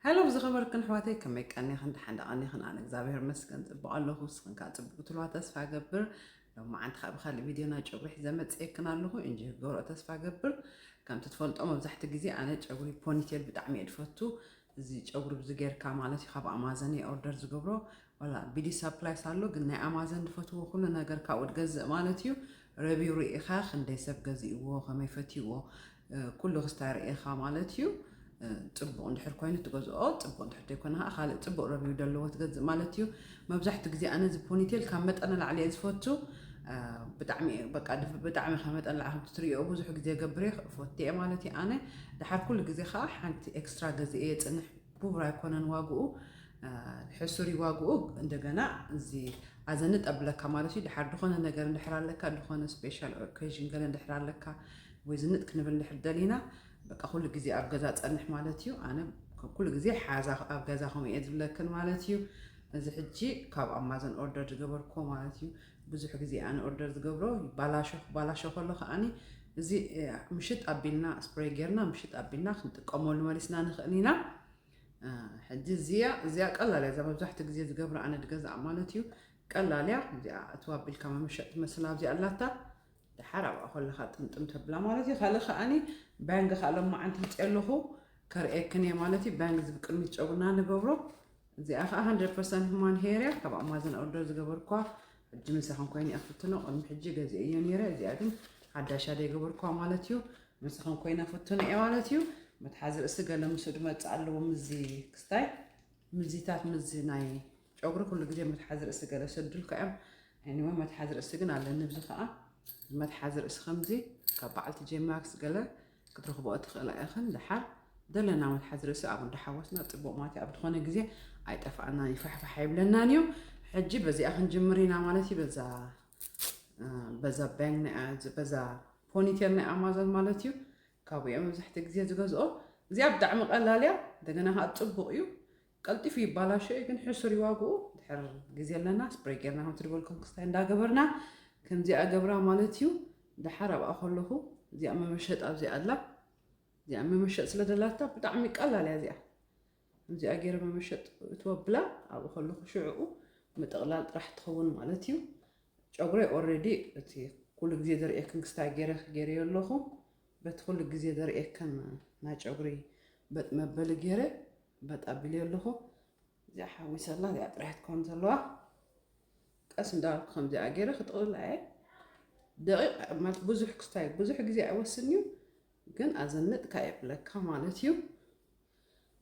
ሄሎ ዝኸበርክን ኣሕዋተይ፣ ከመይ ቀኒኽን? ደሓን ዶ ቀኒኽን? ኣነ እግዚኣብሔር ይመስገን ጽቡቕ ኣለኹ። ንስኽን ከኣ ጽቡቕ ክትህልዋ ተስፋ እገብር። ሎማዓንቲ ከኣ ብኻልእ ቪድዮ ናይ ጨጉሪ ሒዘ መጽኤክን ኣለኹ። እንጂ ክገብሮ ተስፋ እገብር። ከምቲ ትፈልጦ መብዛሕትኡ ግዜ ኣነ ጨጉሪ ፖኒቴል ብጣዕሚ እየ ዝፈቱ። እዚ ጨጉሪ ብዚ ጌርካ ማለት እዩ ካብ ኣማዘን እየ ኦርደር ዝገብሮ። ዋላ ቢዲ ሳፕላይስ ኣሎ፣ ግን ናይ ኣማዘን ዝፈትዎ ኩሉ ነገር ካብኡ ትገዝእ ማለት እዩ። ረቪው ርኢኻ ክንደይ ሰብ ገዚእዎ፣ ከመይ ፈትይዎ፣ እ፣ ኩሉ ክስታይ ርኢኻ ማለት እዩ። እ፣ ጽቡቕ እንድሕር ኮይኑ ትገዝኦ፣ ጽቡቕ እንድሕር ዘይኮነ ከዓ ካልእ ጽቡቕ ረቪው ዘለዎ ትገዝእ ማለት እዩ። መብዛሕትኡ ግዜ ኣነ እዚ ፖኒቴል ካብ መጠን ንላዕሊ እየ ዝፈቱ። እ፣ ብጣዕሚ፣ በቃ፣ ድፍ-፣ ብጣዕሚ ካብ መጠን ንላዕሊ ከምቲ ትርእዮ ብዙሕ ግዜ ገብር እየ፣ ፈትየ ማለት እዩ። ኣነ ድሓር ኩሉ ግዜ ከዓ ሓንቲ ኤክስትራ ገዚኤ እየ ጽንሕ። ክቡር ኣይኮነን ዋግኡ፣ እ፣ ሕሱር እዩ ዋግኡ። እንደገና እዚ ኣዘንጥ ኣብለካ ማለት እዩ። ድሓር ድኾነ ነገር እንድሕር ኣለካ፣ ድኾነ ስፔሻል ኦኬዥን ገለ እንድሕር ኣለካ፣ ወይ ዝንጥ ክንብል እንድሕር ደሊና፣ በቃ ኩሉ ግዜ ኣብ ገዛ ጸንሕ ማለት እዩ። ኣነ ኩሉ ግዜ ሓዛ ኣብ ገዛ ከምኡ እየ ዝብለክን ማለት እዩ። እዚ ሕጂ ካብ ኣማዘን ኦርደር ዝገበርኩዎ ማለት እዩ። ብዙሕ ግዜ ኣነ ኦርደር ዝገብሮ ይባላሾ፣ ክባላሾ ከሎ ከኣኒ እዚ፣ እ፣ ምሽጥ ኣቢልና ስፕሬይ ጌርና ምሽጥ ኣቢልና ክንጥቀመሉ መሊስና ንኽእል ኢና። እ፣ ሕጂ እዚኣ፣ እዚኣ ቀላል እያ። እዛ መብዛሕትኡ ግዜ ዝገብራ ኣነ ድገዝኣ ማለት እዩ። ቀላል እያ። እዚኣ እትዋ ኣቢልካ መመሸጥ ትመስል ኣብዚኣ ኣላታ። ድሓር ኣብኣ ከለኻ ጥምጥም ተብላ ማለት እዩ። ካልእ ከኣኒ ባንግ ከኣ ሎማዓንቲ ምፅእ ኣለኹ ከርእየክን እየ ማለት እዩ። ባንግ እዚ ብቅድሚት ጨጉርና ንገብሮ። እዚኣ ከኣ ሃንድረድ ፐርሰንት ሁማን ሄር እያ። ካብ ኣማዘን ኦርደር ዝገበርኳ ሕጂ ምሳኹም ኮይነ እየ ክፍትኖ። ቅድሚ ሕጂ ገዚኤዮ ነይረ። እዚኣ ግን ሓዳሻ ዘይገበርኳ ማለት እዩ። ምሳኹም ኮይነ ክፍትኖ እየ ማለት እዩ። መትሓዚ ርእሲ ገለ ምስኡ ድመጽእ ኣለዎ። ምዚ ክስታይ፣ ምዚታት፣ ምዚ ናይ ጨጉሪ ኩሉ ግዜ መትሓዚ ርእሲ ገለ ሰዱልካ እዮም። ኤኒወይ፣ መትሓዚ ርእሲ ግን ኣለኒ። ብዚ ከኣ መትሓዚ ርእሲ ከምዚ ካብ በዓልቲ ጄ ማክስ ገለ ክትረኽብኦ ትኽእላ ኢኽን። ድሓር ደለና መትሓዚ ርእሲ ኣብኡ እንዳሓወስና ጽቡቕ ማለት እዩ። ኣብ ዝኾነ ግዜ ኣይጠፍኣናን እዩ፣ ፋሕፋሕ ኣይብለናን እዩ። ሕጂ በዚኣ ክንጅምር ኢና ማለት እዩ። በዛ፣ እ፣ በዛ ባንግ ናይ፣ በዛ ፖኒቴል ናይ ኣማዞን ማለት እዩ። ካብኡ እየ መብዛሕትኡ ግዜ ዝገዝኦ። እዚኣ ብጣዕሚ ቀላል እያ፣ እንደገና ከዓ ጽቡቕ እዩ። ቀልጢፉ ይባላሾ እዩ፣ ግን ሕሱር እዩ ዋግኡ። ድሕር ግዜ ኣለና፣ ስፕሬይ ጌርና ከምቲ ዝበልኩም ክስታይ እንዳገበርና ከምዚኣ ገብራ ማለት እዩ። ድሓር ኣብኣ ከለኹ እዚኣ መመሸጥ ኣብዚኣ ኣላ። እዚኣ መመሸጥ ስለ ደላታ ብጣዕሚ ቀላል እያ እዚኣ። እዚኣ ገይረ መመሸጥ እትወብላ ኣብኡ ከለኹ ሽዕኡ ምጥቕላል ጥራሕ ትኸውን ማለት እዩ። ጨጉረይ ኦልሬዲ እቲ ኩሉ ግዜ ዘርእየክን ክስታይ ገይረ ገይረዮ ኣለኹ። በቲ ኩሉ ግዜ ዘርእየክን ናይ ጨጉሪ በጥ መበሊ ገይረ በጥ ኣቢለዮ ኣለኹ። እዚኣ ሓዊሰላ፣ እዚኣ ጥራይ ትከውን ዘለዋ። ቀስ እንዳበልኩ ከምዚኣ ገይረ ክጥቕልላ እየ። ደቂቕ ማለት ብዙሕ ክስታይ ብዙሕ ግዜ ኣይወስን እዩ፣ ግን ኣዘንጥካ የብለካ ማለት እዩ።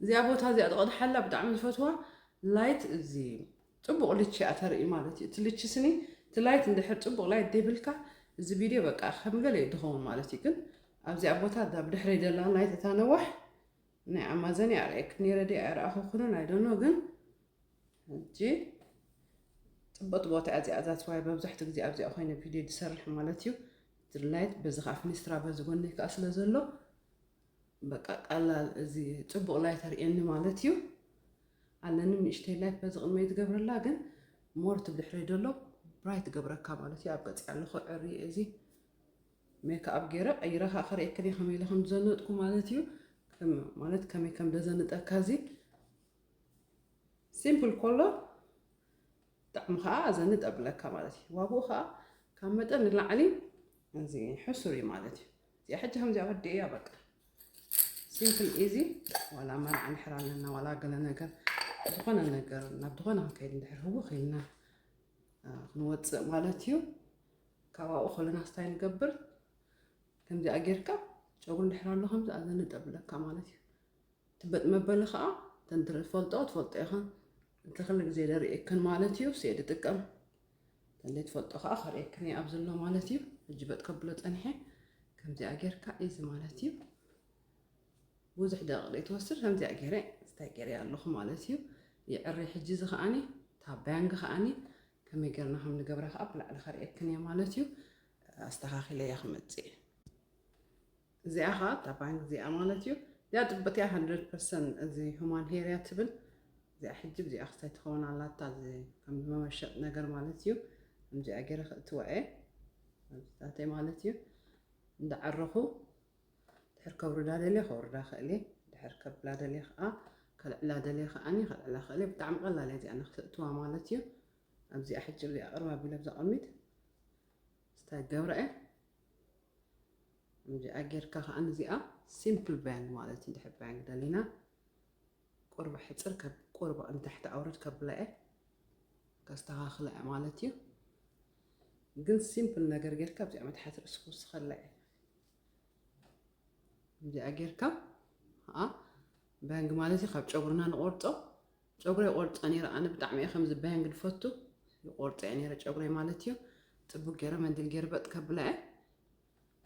እዚኣ ቦታ እዚኣ ትቐድሓላ ብጣዕሚ ዝፈትዋ ላይት፣ እዚ ጽቡቕ ልቺ እያ ተርኢ ማለት እዩ። እቲ ልቺ ስኒ፣ እቲ ላይት እንድሕር ጽቡቕ ላይት ደይብልካ፣ እዚ ቪድዮ በቃ ከም ገለ እዩ ድኸውን ማለት እዩ። ግን ኣብዚኣ ቦታ እዛ ብድሕረይ ዘላ ላይት እታ ነዋሕ ናይ ኣማዘን እያ ርኣየክ ነይረ ድየ ኣይረኣኹ ኩነን ኣይደኖ። ግን ሕጂ ጽቡቕቲ ቦታ እያ እዚኣ። ዛትስ ዋይ መብዛሕትኡ ግዜ ኣብዚኣ ኮይነ ቪድዮ ዝሰርሕ ማለት እዩ። እቲ ላይት በዚ ከዓ ፊኒስትራ በዚ ጎነይ ከዓ ስለ ዘሎ በቃ ቀላል እዚ ጽቡቕ ላይት ኣርእየኒ ማለት እዩ። ኣለኒ ንእሽተይ ላይት በዚ ቅድመይ ትገብረላ፣ ግን ሞር እቲ ብድሕረይ ዘሎ ብራይት ትገብረካ ማለት እዩ። ኣብ ገጽ ኣለኹ ዕሪ እዚ ሜክኣፕ ገይረ ቀይረ ከዓ ከርእየክን እየ ከመይ ኢለ ከም ዝዘነጥኩ ማለት እዩ። ከም፣ ማለት ከመይ ከም ዘዘንጠካ እዚ ሲምፕል ኮሎ ብጣዕሚ ከዓ ዘንጥ ኣብለካ ማለት እዩ። ዋግኡ ከዓ ካብ መጠን ንላዕሊ እዚ ሕሱር እዩ ማለት እዩ። እዚኣ ሕጂ ከምዚኣ ወዲእያ በቃ ሲምፕል ኢዚ። ዋላ መርዓ እንድሕር ኣለና፣ ዋላ ገለ ነገር፣ ዝኾነ ነገር ናብ ዝኾነ ክንከይድ እንድሕር ህውኽ ኢልና፣ እ፣ ክንወፅእ ማለት እዩ። ካብ ኣብኡ ከለና ስታይ ንገብር። ከምዚኣ ጌርካ ጨጉሪ እንድሕር ኣሎ ከምዚኣ ዘንጥ ኣብለካ ማለት እዩ። ትበጥ መበሊ ከዓ እተን ትፈልጦ ትፈልጦ ኢኽን። እቲ ኩሉ ግዜ ደርእየክን ማለት እዩ። ሴ ድጥቀም። እተን ዘይትፈልጦ ከዓ ከርእየክን እየ ኣብዚ ኣሎ ማለት እዩ። ሕጂ በጥ ከብሎ ጸኒሐ። ከምዚኣ ጌርካ ኢዚ ማለት እዩ። ብዙሕ ደቂቕ ዘይትወስድ። ከምዚኣ ገይረ ስታይ ገይረ ኣለኹ ማለት እዩ። ይዕሪ ሕጂ እዚ ከዓኒ፣ እታ ባንግ ከዓኒ ከመይ ጌርና ከም ንገብራ ከዓ ብላዕሊ ከርእየክን እየ ማለት እዩ። ኣስተኻኺለ እየ ክመጽእ እየ። እዚኣ ኸዓ እታ ባንክ እዚኣ ማለት እዩ። እዚኣ ጽብቕቲ እያ፣ ሃንድረድ ፐርሰንት እዚ ሁማን ሄር እያ ትብል። እዚኣ ሕጂ እዚኣ ክስታይ ትኸውን ኣላታ፣ እዚ ከም መመሸጥ ነገር ማለት እዩ። ከምዚኣ ገይረ ክእትዋ እየ ኣብዚታተይ ማለት እዩ። እንዳዓረኹ ድሕር ከውርዳ ደልየ ከውርዳ ክእል እየ። ድሕር ከብላ ደልየ ኸዓ ከልዕላ ደልየ ከዓኒ ከልዕላ ክእል እየ። ብጣዕሚ ቀላል እያ እዚኣ ንክትእትዋ ማለት እዩ። ኣብዚኣ ሕጂ ኣብዚኣ ቅርብ ኣቢለ ኣብዛ ቅድሚት ስታይ ገብረ እየ። ከምዚኣ ጌርካ ከዓኒ እዚኣ ሲምፕል ባንግ ማለት እዩ። እንድሕር ባንግ ደሊና ቁርብ ሕፅር ከብ ቁርብ ንታሕቲ ኣውረድ ከብላ እየ። ከስተኻኽላ እየ ማለት እዩ። ግን ሲምፕል ነገር ጌርካ ኣብዚኣ መትሓዚ ርእሲ ክውስኸላ እየ። እዚኣ ጌርካ ከዓ ባንግ ማለት እዩ ካብ ጨጉርና ንቆርጦ። ጨጉረይ ቆርፀ ነይረ ኣነ ብጣዕሚ እየ ከምዚ ባንግ ድፈቱ። ይቆርፀ እየ ነይረ ጨጉረይ ማለት እዩ። ፅቡቅ ገይረ መንዲል ገይረ በጥ ከብላ እየ።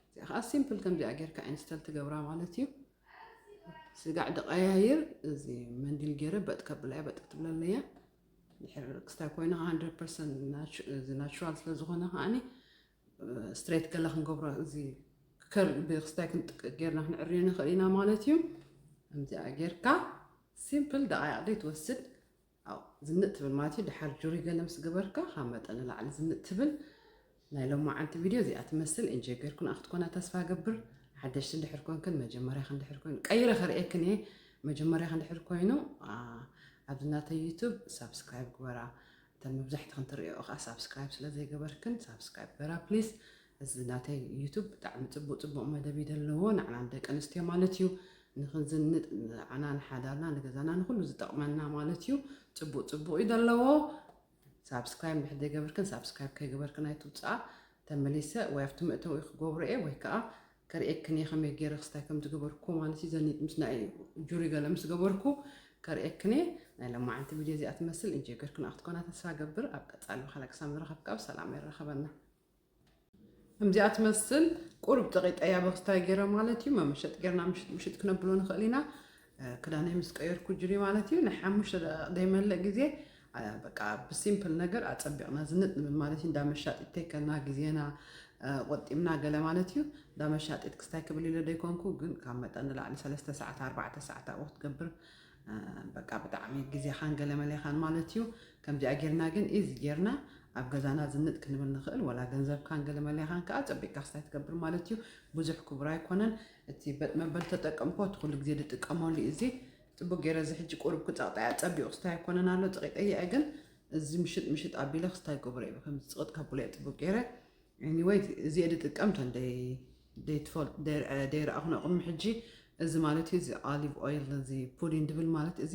እዚኣ ከዓ ሲምፕል ከምዚኣ ጌርካ ኢንስተል ትገብራ ማለት እዩ። ስጋዕ ድቀያይር እዚ መንዲል ገይረ በጥ ከብላ እየ። በጥ ክትብለለያ ድሕር ክስታይ ኮይና ናቹራል ስለዝኾነ ከዓኒ ስትሬት ገላ ክንገብሮ እዚ ከር ብክስታይ ክንጥቅቅ ጌርና ክንዕርዮ ንኽእል ኢና ማለት እዩ። ከምዚኣ ጌርካ ሲምፕል ደቃይቅ ደይ ትወስድ ዝንጥ ትብል ማለት እዩ። ድሓር ጁሪ ገለ ምስ ገበርካ ካብ መጠን ንላዕሊ ዝንጥ ትብል ናይ ሎማዓንቲ ቪድዮ እዚኣ ትመስል። እንጆይ ጌርኩም ክትኮና ተስፋ ገብር። ሓደሽቲ እንድሕር ኮንክን መጀመርያ ክንድሕር ኮይኑ ቀይረ ከርእየክን እየ። መጀመርያ ክንድሕር ኮይኑ ኣብዚ ናተይ ዩቱብ ሳብስክራይብ ግበራ። እተን መብዛሕትኽን ትርእዮ ከዓ ሳብስክራይብ ስለ ዘይገበርክን ሳብስክራይብ ግበራ ፕሊስ። እዚ ናተይ ዩቱብ ብጣዕሚ ፅቡቅ ፅቡቅ መደብ እዩ ዘለዎ ንዓና ንደቂ ኣንስትዮ ማለት እዩ። ንክንዝንጥ ንዓና ንሓዳርና ንገዛና ንኩሉ ዝጠቅመና ማለት እዩ። ፅቡቅ ፅቡቅ እዩ ዘለዎ። ሳብስክራይብ እንድሕር ዘይገበርክን ሳብስክራይብ ከይገበርክን ኣይትውፅኣ። ተመሊሰ ወይ ኣብቲ መእተዊ ክገብሮ እየ ወይ ከዓ ከርእየክን እየ ከመይ ገይረ ክስታይ ከም ዝገበርኩ ማለት እዩ። ዘኒጥ ምስ ናይ ጁሪ ገለ ምስ ገበርኩ ከርእየክን እየ። ናይ ሎማዓንቲ ቪድዮ እዚኣ ትመስል እንጂ ገርክን ክትኮና ተስፋ ገብር። ኣብ ቀፃሊ ብካልእ ክሳብ ንራኸብ ካብ ሰላም የራኸበና። ከምዚኣ ትመስል ቁርብ ጠቂጠያ በክስታይ ገይረ ማለት እዩ። መመሸጥ ገይርና ምሽጥ ምሽጥ ክነብሎ ንኽእል ኢና። ክዳነይ ምስ ቀየርኩ ጅሪ ማለት እዩ። ናይ ሓሙሽተ ደቂቕ ዘይመልእ ግዜ በቃ ብሲምፕል ነገር ኣጸቢቕና ዝንጥ ንብል ማለት እዩ። እንዳመሻጢት ተይከልና ግዜና ቆጢምና ገለ ማለት እዩ። እንዳመሻጢት ክስታይ ክብል ኢለ ደይኮንኩ ግን ካብ መጠን ንላዕሊ ሰለስተ ሰዓት ኣርባዕተ ሰዓት ኣብኡ ክትገብር በቃ ብጣዕሚ ግዜኻን ገለ መሌኻን ማለት እዩ። ከምዚኣ ጌርና ግን ኢዚ ጌርና ኣብ ገዛና ዝንጥ ክንብል ንኽእል። ወላ ገንዘብካን ገለ መሌኻን ከዓ ጸቢቕካ ክስታይ ትገብር ማለት እዩ። ብዙሕ ክቡር ኣይኮነን። እቲ በጥ መበል ተጠቀምኮ እቲ ኩሉ ግዜ ዝጥቀመሉ እዚ ጽቡቅ ገይረ እዚ ሕጂ ቁሩብ ክጸቕጣ እያ። ጸቢቑ ክስታይ ኣይኮነን ኣሎ ጸቂጠያ እየ ግን እዚ ምሽጥ ምሽጥ ኣቢለ ክስታይ ገብሮ እየ። ከምዚ ጽቕጥ ከብሎ እየ ጽቡቅ ገይረ። Anyway እዚአ ዝጥቀም ተን ደይረኣኹ ነው ቅድሚ ሕጂ እዚ ማለት እዩ። እዚ ኦሊቭ ኦይል እዚ ፑዲን ድብል ማለት እዚ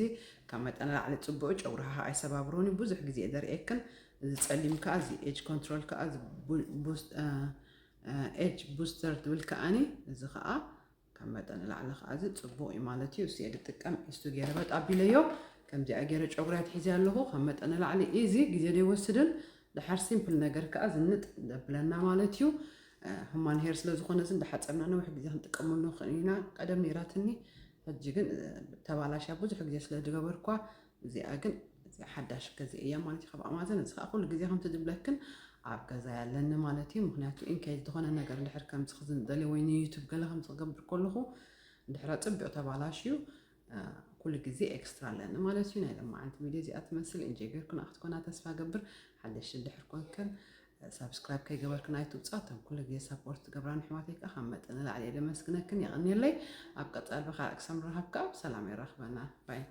ካብ መጠን ላዕሊ ጽቡቅ ጨጉሪ ሃሃ ኣይሰባብሮን እዩ። ብዙሕ ግዜ እየ ደርእየክን እዚ ጸሊም ከዓ እዚ ኤጅ ኮንትሮል ከዓ እዚ ኤጅ ቡስተር ድብል ከዓኒ እዚ ከዓ ካብ መጠን ንላዕሊ ከዓ እዚ ጽቡቕ እዩ ማለት እዩ። እሱ እየ ዝጥቀም ኢስቱ ገይረ በጥ ኣቢለዮ። ከምዚኣ ገይረ ጨጉሪ ኣትሒዘ ኣለኹ። ካብ መጠን ንላዕሊ ኢዚ ግዜ ዘይወስድን ድሓር ሲምፕል ነገር ከዓ ዝንጥ ዘብለና ማለት እዩ። ሁማን ሄር ስለ ዝኾነ እዚ እንዳሓፀብና ነዊሕ ግዜ ክንጥቀመሉ ንኽእል ኢና። ቀደም ነይራትኒ ሕጂ ግን ተባላሽያ ብዙሕ ግዜ ስለ ዝገበርኳ እዚኣ ግን እዚኣ ሓዳሽ ገዚአ እያ ማለት እዩ ካብ ኣማዘን። እዚ ከዓ ኩሉ ግዜ ከምቲ ዝብለክን ኣብ ገዛ ያለኒ ማለት እዩ። ምክንያቱ ኢንኬስ ዝኾነ ነገር እንድሕር ከምዚ ክዝንጠሊ ወይ ንዩቱብ ገለ ከምዚ ክገብር ከለኹ እንድሕር ኣፅቢቑ ተባላሽዩ ኩሉ ግዜ ኤክስትራ ኣለኒ ማለት እዩ። ናይ ሎማዓንቲ ቪድዮ እዚኣ ትመስል። ኢንጆይ ጌርክን ክትኮና ተስፋ ገብር። ሓደሽቲ እንድሕር ኮንክን ሳብስክራይብ ከይገበርክን ኣይትውፃ። እቶም ኩሉ ግዜ ሳፖርት ትገብራን ኣሕዋተይ ከዓ ካብ መጠን ንላዕሊ እየ ደመስግነክን። የቐንየለይ። ኣብ ቀፃሊ ብካልእ ክሳብ ንራኸብ ከዓ ብሰላም የራኽበና። ባይ።